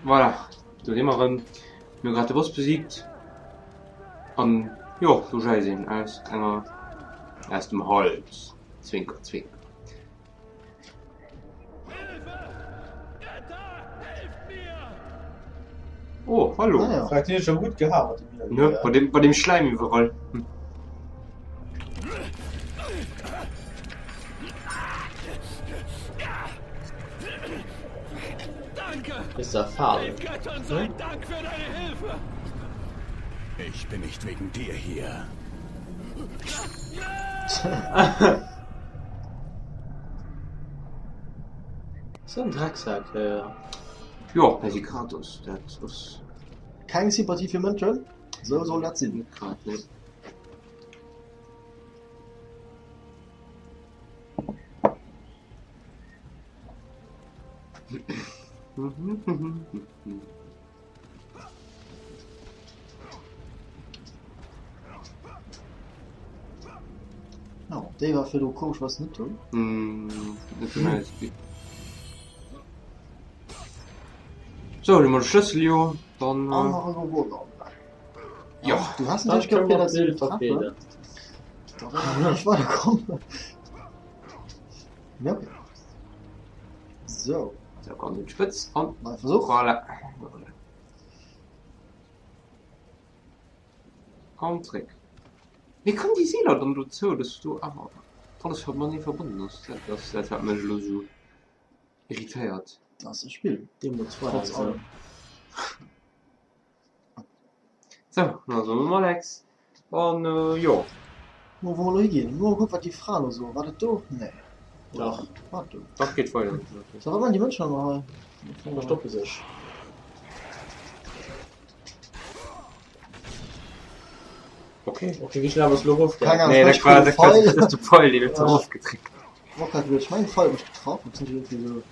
Voilà, do si mer erëm. Mir hu grad de Boss besiegt. An jo, do schäiss een aus enger, aus dem Hals. Zwinker, zwinker. Oh, hallo. Ah, ja. Vielleicht ist schon gut gehabt. Ne, bei dem, bei dem Schleim überall. Hm. Danke! Ist der Farbe. Den Göttern sei Dank für deine Hilfe! Ich bin nicht wegen dir hier. So ein Drecksack, ja, ja. Jo, bei si Kratos, dat ass Keng Sympathie fir Mënschen, sou soll dat sinn. net grad, ne. No, déi war virdru komesch was net do. Mm, net so nice. So, hu mer de Schlëssel jo, dann. An nach e Roboter. Ja. Du hast Dann natürlich können kapiert, wir dass ich Bild dich treffe. verfehlen. Da wär ich nicht weiterkommen. Ja, okay. So, So, ganz un d'Spëtz an neuer Versuch. voilà. An zréck. Wéi kommen déi Seeler dann dozou, dass do awer alles matenee verbonnen ass? Dat ass dat, wat mech elo esou irritéiert. Dat ass e Spill. Demo 2 Trotz also. allem. So, dann ass mam Alex. An jo. Mo wou mer elo higinn? Mo kuck wat déi Fra elo soen. War dat do? Nee. Dach. War dat do? Dach, geet weider. So, wat man déi Mënschen elo hei? Verstoppe sech. Okay. Okay, wéi schnell ass lo Keng erofgaangen? Ahnung, Nee, ech dat war, krut e dat war, Pfeil. dat ass de Pfeil, deen huet se erofgedréckt. War grad ech mein Pfeil mech getraff. Dat sinn irgendwie so.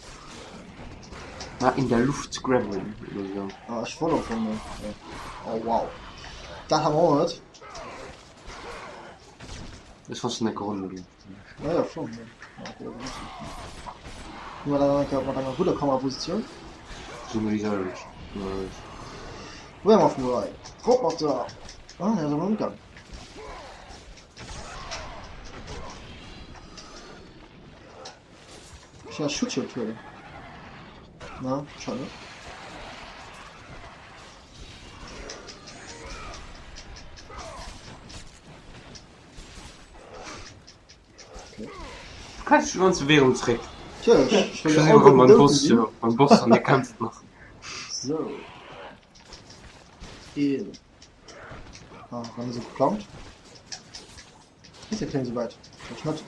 Na, in der Luft Gremlin oder so. Ah, ech wollt am Fong net. Ja. Oh wow. Dat haben wir och net. Ech wosst net geholl ginn. Ja, ja, schon. Ja. Ja, okay, dat ass gut. Hu mer dat eng Kéier mat enger gudder Kamerapositioun. Si mer déi selwecht. Wou mer vun hei? Rop mat der. Ah, der ass awer net gaangen. Ech hat Schutzschild huelen. Na, scheint net. Okay. Du kämpfs schon ganz Bewegung zréck. Tja, ech, ech Ech wëll versuche all beim gudden Boss, Doten sinn. jo, beim Boss an der kämpft nach. So. Een. Ah, wann se geplant. Ist der Kleine so weit? Vielleicht nicht.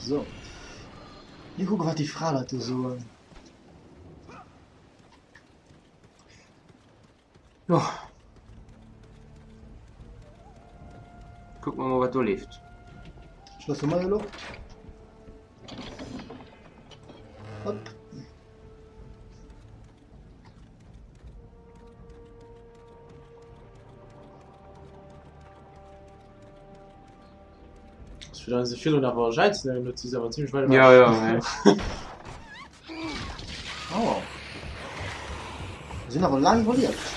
So. Mir kucken, wat déi Fra dat do soen. Jo. Kucken mer mol, wat do leeft. Schlëssel hu mer jo elo. Hopp. Ech will se virdrun awer jäizen, huet si se awer zimmlech weit Ja, ja, ja. Oh. Wir sinn awer laang iwwerlieft.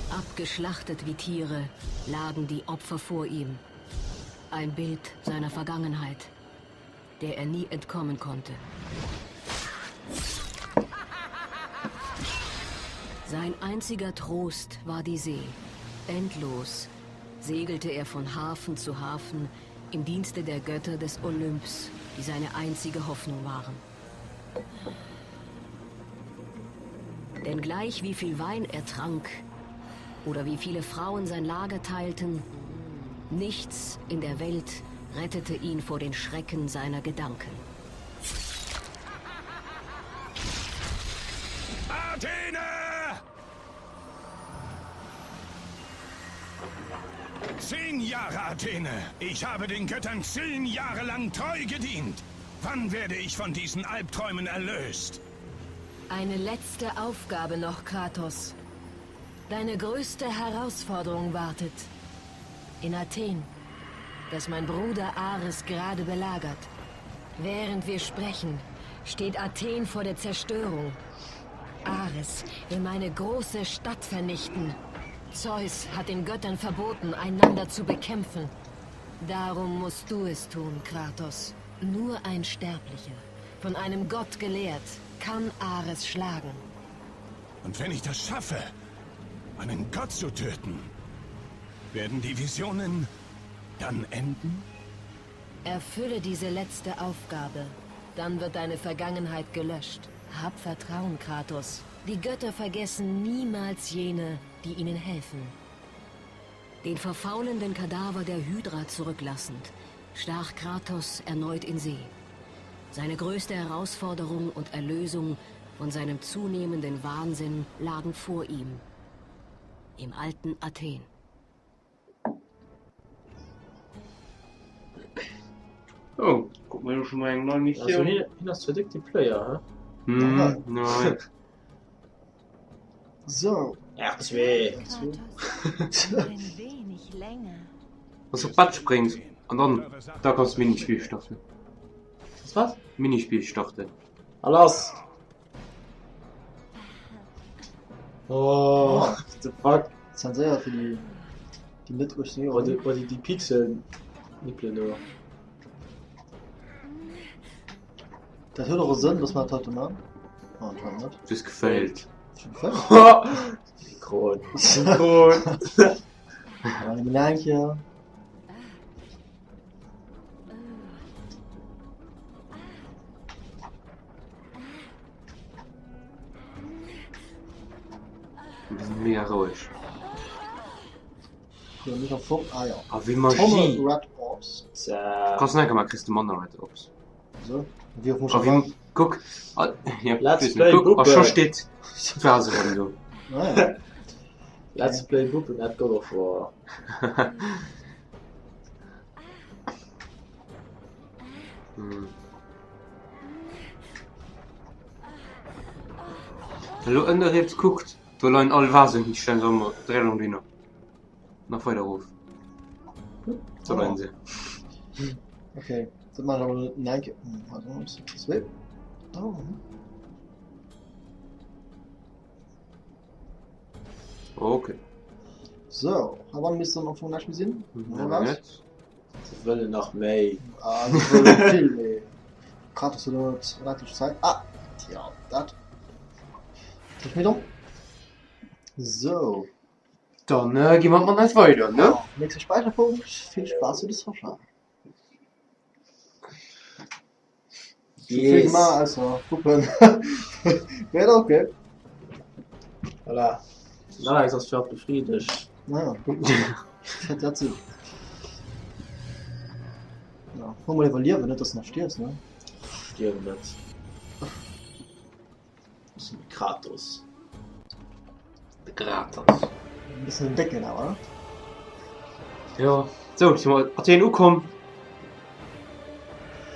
Abgeschlachtet wie Tiere lagen die Opfer vor ihm. Ein Bild seiner Vergangenheit, der er nie entkommen konnte. Sein einziger Trost war die See. Endlos segelte er von Hafen zu Hafen im Dienste der Götter des Olymps, die seine einzige Hoffnung waren. Denn gleich wie viel Wein er trank oder wie viele Frauen sein Lager teilten, nichts in der Welt rettete ihn vor den Schrecken seiner Gedanken. Athene! Zehn Jahre, Athene! Ich habe den Göttern zehn Jahre lang treu gedient! Wann werde ich von diesen Albträumen erlöst? Eine letzte Aufgabe noch, Kratos. Deine größte Herausforderung wartet. In Athen, das mein Bruder Ares gerade belagert. Während wir sprechen, steht Athen vor der Zerstörung. Ares will meine große Stadt vernichten. Zeus hat den Göttern verboten, einander zu bekämpfen. Darum musst du es tun, Kratos. Nur ein Sterblicher, von einem Gott gelehrt, kann Ares schlagen. Und wenn ich das schaffe, einen Gott zu töten, werden die Visionen dann enden? Erfülle diese letzte Aufgabe. Dann wird deine Vergangenheit gelöscht. Hab Vertrauen, Kratos. Die Götter vergessen niemals jene, die ihnen helfen. Den verfaulenden Kadaver der Hydra zurücklassend, stach Kratos erneut in See. Seine größte Herausforderung und Erlösung von seinem zunehmenden Wahnsinn lagen vor ihm. Im alten Athen. Oh, kuck mal, schon mal eng nei Also Missioun. hien hien ass zwar dick de Player, hä? Hm, nein. So. R2. Kratos, ein wenig länger. Wanns du op d'Bett spréngs an dann da kanns du Minispill starten. Was wat? Minispill starten. A lass! Oh, what the fuck? Zenséiert fir déi, déi net 18 Oh, Joer. déi, oh, déi, déi Pixel-Nippelen do. Dat huet och e Sënn, dass mer dat heite man. Oh, anscheinend net. Du hues gefailt. Ech hunn gefailt. Synchron. Synchron. Awer nëmmen eng Kéier. Du bist mega roueg. Jo, nicht am Fong. Ah ja. A wéi Tonne Magie! Red Orbs. So. Kanns nach eng Kéier maachen, kriss de manner Red Orbs. So. Wéi oft muss A ich wéi, warten? kuck, a, ja, Let's weess net, play kuck, a Buppe. scho steet d'Vase erëm do. Ah ja. Let's play Buppen at God of War. Hm. Elo ënne riets kuckt, do leien all Vasen, déi stellen se ëmmer direkt an dohinner. Nach weider erof. Do leien se. Okay, dat man awer net eng Kéier. Hm, also, eins, zwee. Oh. Okay. So, a wann misst dann am Fong näischt méi sinn? Hm, net. Se wëllen nach méi. Ah, se wëllen vill méi. Kratos huet elo net onendlech Zäit. Ah, tja, dat. Ech méi domm. So. Dann gi mer mat eis weider, ne? Nächste Speicherpunkt. Vill Spaass fir de Sascha. Yes. Vill gemaach, ausser Puppen. Mee okay. Voilà. Den Alex ass fir haut befriedegt. Naja. Dat dat sinn. Ja, hol mol iwwerliewen, net dass du nach stierfs, ne? Stierwen net. Ass den Kratos. De Kratos. E bëssen en décken awer, ne? Jo, sou, si mer Athen ukomm.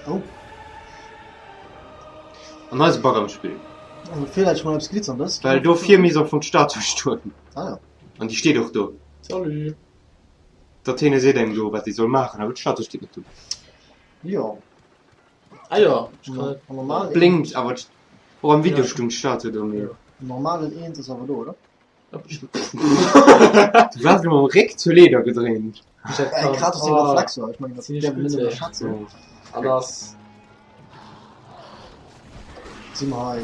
Oh. An hei ass e Bug am Spill. Also feelt eigentlech mol eppes Glitzerndes. Well do vir mir ass am Fong d'Statue stoen. Ah ja. An déi steet och do. Salut. D'Athene seet engem do wat ee soll maachen, awer d'Statue steet net do. Jo. Ah jo, ech kann net. Am normalen Blénkt awer och am Video stung d'Statue do mee. Am normalen eent ass awer do, oder? Du waars elo mam Réck zur Leeder gedréint. Ey, Kratos seng Reflexer, ech mengen dat däerf een net ënnerschätzen. An ass. Si mer hei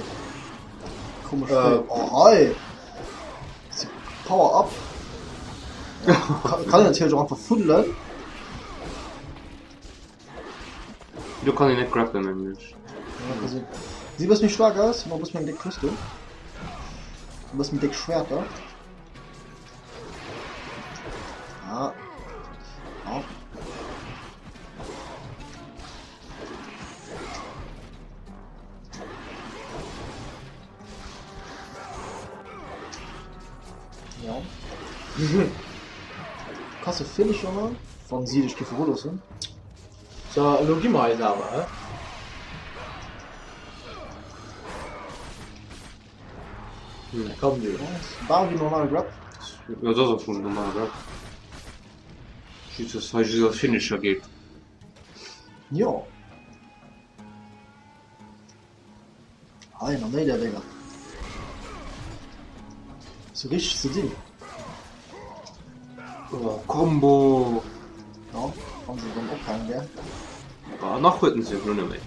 komesch wéi. Oh hei! Power up! Kann een natierlech och einfach fuddelen. Do kann een net grapplen mengen ech. Si bëss méi staark aus, hunn och bëss méi eng déck Rüstung. E bëss méi déck Schwerter. Ah. Ah. Ja. Kasse Finisher man, wann si dech géife roloossen. So, elo gi mer eis awer, he? Komm du. Bal wéi normale Grab. Jo, dat ass am Fong en normale Grab. Just dass hei just als Finisher geet. Jo. Hei nach méi där Dénger. Sou richteg ze dinn. Oh, Combo! Ja, wann se dann ophaangen wär. Ah, nach huet en se jo net méi.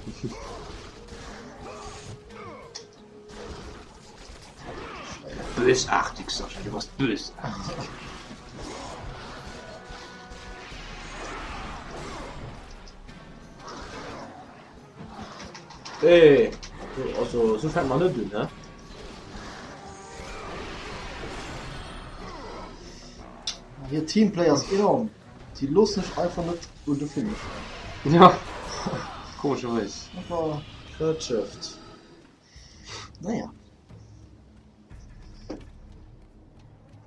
Bösartig, Sascha, du bass bösartig. Hey, also sou fänkt man net un, he? Hir Teamplay ass enorm. Si loossen sech einfach net un de Finish. Ja, komescherweis. Einfach. Wirtschaft. Naja.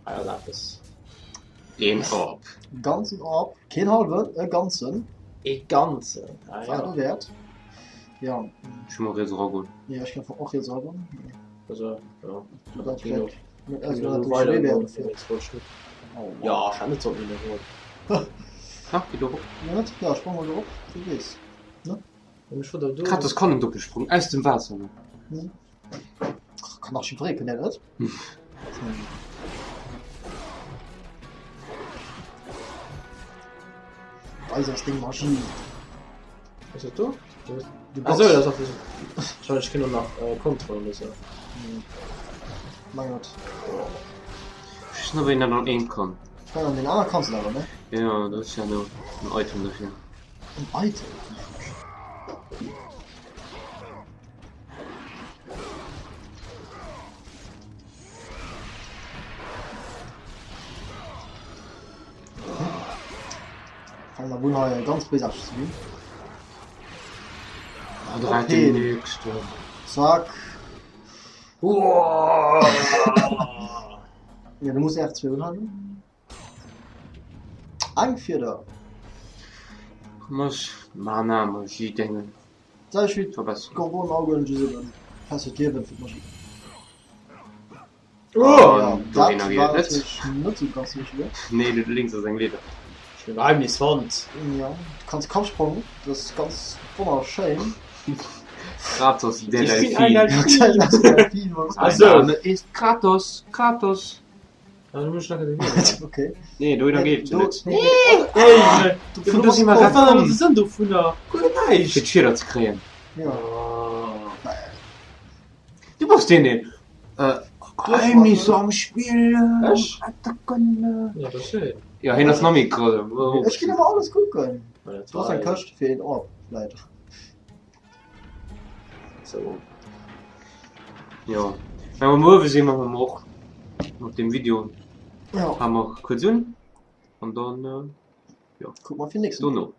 Hei ass eppes. Een Orb. Ganzen Orb. Keen halwen, e ganzen. E ganzen? Ah ja. War dowäert. Ja. Ech hu mer riets eragoen. Ja, ech kann och riets eragoen. Also, ja. Dat vielleicht. Also, dat ass méi wert dofir. Ja, ech hat net sollten iwwerholen. Ha, geet och op. Ja, net? Ja, sprong mol do op, du weess. Ne? Kratos kann en Doppelsprung aus dem Waasser. Hm. Kann nach jiddweree, kënnt Dir net? Weis eis deng Magie. Was ist do? Du Ach so, das ist Ich meine, ich kann nur nach äh, Kontrollen oder so. Hm. Mein Gott. Ich weiß nicht, ob een an een kann. Ich meine, an den anderen kannst du aber, ne? Ja, das ist ja nur ein Item dafür. Ein Item? Fangen wir wohl hei ganz bösartig zu ginn. Ah, direkt den nächsten. Zack. Ja, du musst R2 unhalten. Eng Fieder. Muss Mana, Magie dengen. Sag ich wie Verbessern. Gorgonaugen, G7. Fest fir d'Liewen, fir d'Magie. Oh, Ja, do dat een war geet net. natierlech net sou ganz richteg. Nee, do links ass eng Leeder. Ich bin Geheimnis fonnt. Ja, du kanns Kampfsprong, dat ass ganz wonnerschéin. Kratos, der Ich bin ein Delfin. Delfin. Delfin, was? Mein Also. Name ist Kratos. Kratos. Ja, du musst nachher den Video. Okay. Nee, do geet Do, net. nee, Ey, du, Du du si mar Was war denn komm. der Sinn dovunner? Guer Fir näischt. d'Fieder ze kréien. Ja. Du bass deen, deen äh, Geheimnisse am Spiel. Ech? Attacken. Ja, das ist schön. Ja, hien ass nach méi gro. Ech ginn awer alles kucken. Ja, das Du hast war eng Këscht fir een Orb, vläit. So. Ja. Mä um Uewe si mer och mat dem Video Ja, ha mer kuerz un an dann kuck mer fir nächsten. dono.